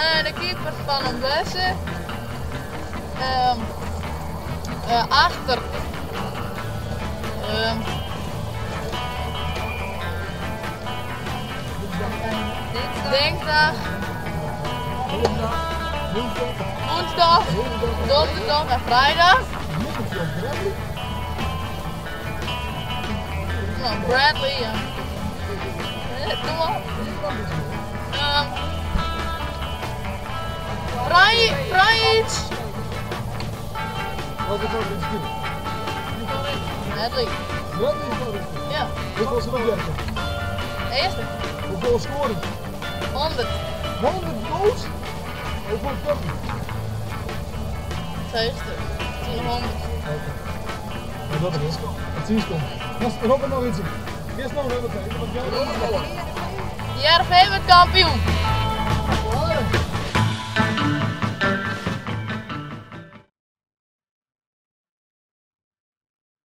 De keeper fan in Blesse. Achter. Dinsdag. Woensdag. Donderdag en vrijdag. Nou, Bradley, ja. Doe maar. Vrij iets. Wat is dat in spelen? Bradley. Bradley is dat in Ja. Hoeveel is het nog Eerste. Hoeveel scoren? 100. 100 goals? Hoeveel punten? 70. 100. Oké. Maar dat is het. Het is komt. Robert nog iets. Eerst nog Robert, want jij Heerenveen wordt kampioen.